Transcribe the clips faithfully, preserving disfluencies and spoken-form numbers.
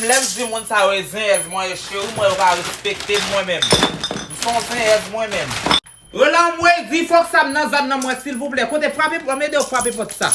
Lè m di moun sa yo e zenyèz mwen ye, cheri, mwen yo pa respekte m mwen menm. M se yon zenyèz mwen menm. Rele anmwey, di Foxxa m nan zòn nan mwen, silvouplè. Kote frape, ban m ede w frape pòt sa.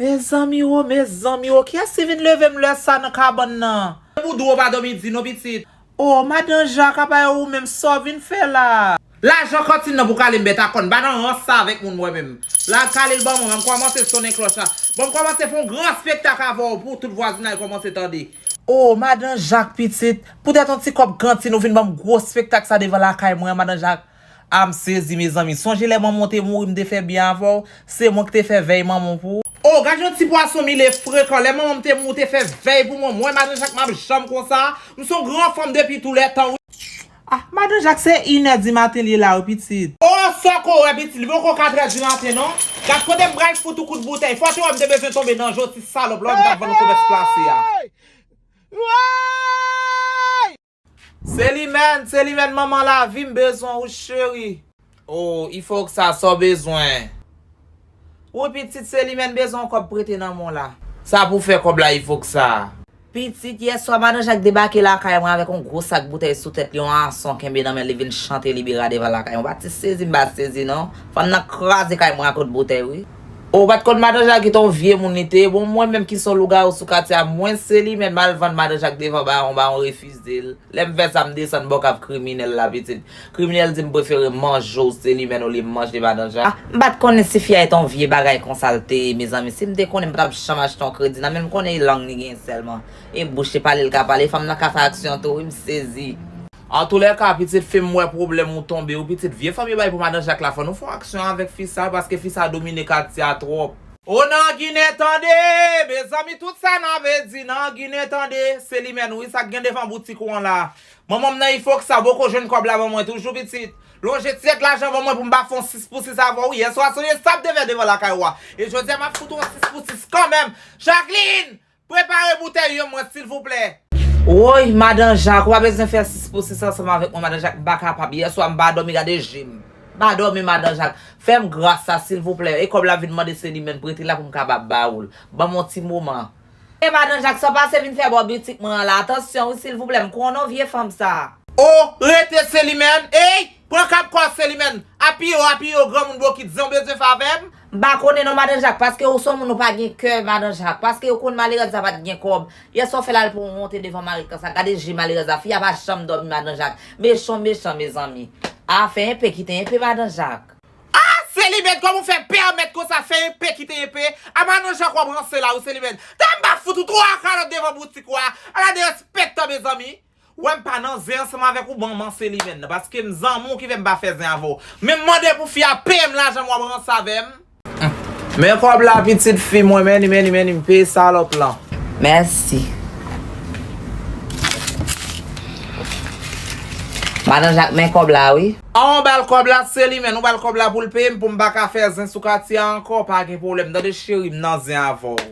Mezanmi o, mezanmi o, kiyès ki vin leve m lè sa nan kabann nan? Pou dou w pa dòmi di non, pitit. O, madan Jak, apa e ou menm, sa w vin fè la? Lajan kantin nan pou kale m bèt a kòn, m pa nan rans sa avèk moun mwen menm. La kale l ban mwen, m kòmanse sonnen klòch la. Bon, m kòmanse fè yon gran espektak avè w pou tout vwazinay kòmanse tande. O, madan Jak pitit, poutèt yon ti kòb kantin ou vin ban m gwo espektak sa devan lakay mwen an, madan Jak. A, m sezi, mezanmi. Sonje lè manman w te mouri, m te fè byen avè w. Se mwen ki te fè vèy manman w pou ou. O, gad yon ti pwason mile frekan. Lè manman m te mouri, ou te fè vèy pou mwen. Mwen, madan Jak, m ap janm konsa. M se yon gran fanm depi tou lè tan, wi. Ah, madan Jak, se inè di maten li ye la, wi, pitit. O, sa w ko wè, pitit, li poko katrè di maten, non. Gad kote m pral fout ou kout boutèy. Fò te wè m te bezwen tonbe nan je w ti salòp la, m t ap vann ou komès plase a. Selimèn, Selimèn, manman lavi, m bezwen ou, cheri. O, Ifoxxa, sa w bezwen? Wi, pitit, Selimèn bezwen yon kòb prete nan men w la. Sa pou fè kòb la, Ifoxxa? Pitit, yèswa, madan Jak debake lakay mwen avèk yon gwo sak boutèy sou tèt li, yon ason kenbe nan men li, vin chante libera devan lakay mwen. Ou pa ti sezi, m pa sezi, non. Fanm nan kraze kay mwen ak kout boutèy, wi. Ou pa t konn madan Jak ki te yon vye moun li te ye? Bon, mwen menm ki se yon lougawou sou katye a, mwen Selimèn, m al vann madan Jak devan bawon, bawon refize l. Lè m fè sa, m desann bò kav kriminèl la, pitit. Kriminèl di m prefere manje w, Selimèn, olye m manje madan Jak. Ah, m pa t konnen si fi a te yon vye bagay konsa l te ye, mezanmi. Si m te konnen, m pa t ap janm achte yon kredi nan men l, m konnen e lang li gen sèlman. E bouch li pale l ka pale, fanm nan ka fè aksyon tou, wi, m sezi. Antoulèka, pitit fi m, m wè pwoblèm ou tonbe, wi, pitit. Vye fanm yo bay pou madan Jak la, fò nou fè yon aksyon avèk fi sa, paske fi sa domine katye a twòp. O, nan Ginen tande! Mezanmi, tout sa n ap di nan Ginen tande, Selimèn, wi, sa k gen devan boutik ou an la. Manman m nan Ifoxxa, poko jwenn kòb la ban mwen toujou, pitit. Lonje ti èt lajan ban mwen pou m ba fè yon sis pou sis avè w, wi. Yèswa, sonje sa m te fè devan lakay ou a. E jodi a, m ap fout ou yon sis pou sis kanmenm. Jacqueline! Prepare boutèy yo mwen, silvouplè. Woy, madan Jak, ou pa bezwen fè sis pou sis ansanm avèk mwen, madan Jak, m pa kapab. Yèswa, m pa dòmi, gade je m. M pa dòmi, madan Jak. Fè m gras sa, silvouplè. E kòb la vin mande Selimèn prete la pou m kapab ba ou l. Ban m yon ti moman. E madan Jak, sa w pase vin fè bò bitik mwen an la? Atansyon, wi, silvouplè, m konnen w vye fanm sa. O, rete Selimèn. Ey! Pran kab kò Selimèn. Apiye w, apiye w, granmoun bokit, zen w bezwen fè avè m? M pa konnen non, madan Jak, paske ou se yon moun ou pa gen kè, madan Jak, paske ou konn malerèz la pa t gen kòb. Yèswa w fè l al pran yon wonte devan marit konsa. Gade je malerèz la, fi a pa janm dòmi, madan Jak. Mechan, mechan, mezanmi. A, fè enpe kite enpe, madan Jak. A, Selimèn, kòman w fè pèmèt konsa fè enpe kite enpe? A, madan Jak w ap ranse la, wi, Selimèn. Dayè m pa fout ou twa kalòt devan boutik ou a. Ala derespektan, mezanmi. Wè m pa nan zen ansanm avèk ou, manman Selimèn nan, paske m zanmi w ki fè m pa fè zen avè w. Men m mande pou fi a peye m lajan m w ap ranse avè m. Men kòb la, pitit fi mwen, men li, men li, men li, m peye salòp lan. Mèsi. Madan Jak, men kòb la, wi. An, w ba l kòb la, Selimèn, ou ba l kòb la pou l peye m, pou m pa ka fè zen sou katye a ankò, pa gen pwoblèm. Tande cheri, m nan zen avè w.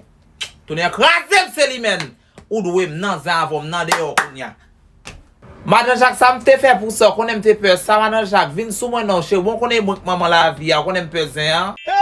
Tonnè kraze m, Selimèn! Ou dwe m nan zen avè w, m nan deyò kounye a. Madan Jak, sa m te fè pou sa, w konnen m te pè sa, madan Jak, vin sou mwen non, cheri, bon, w konnen e mwen k manman lavi a, w konnen m pè zen an.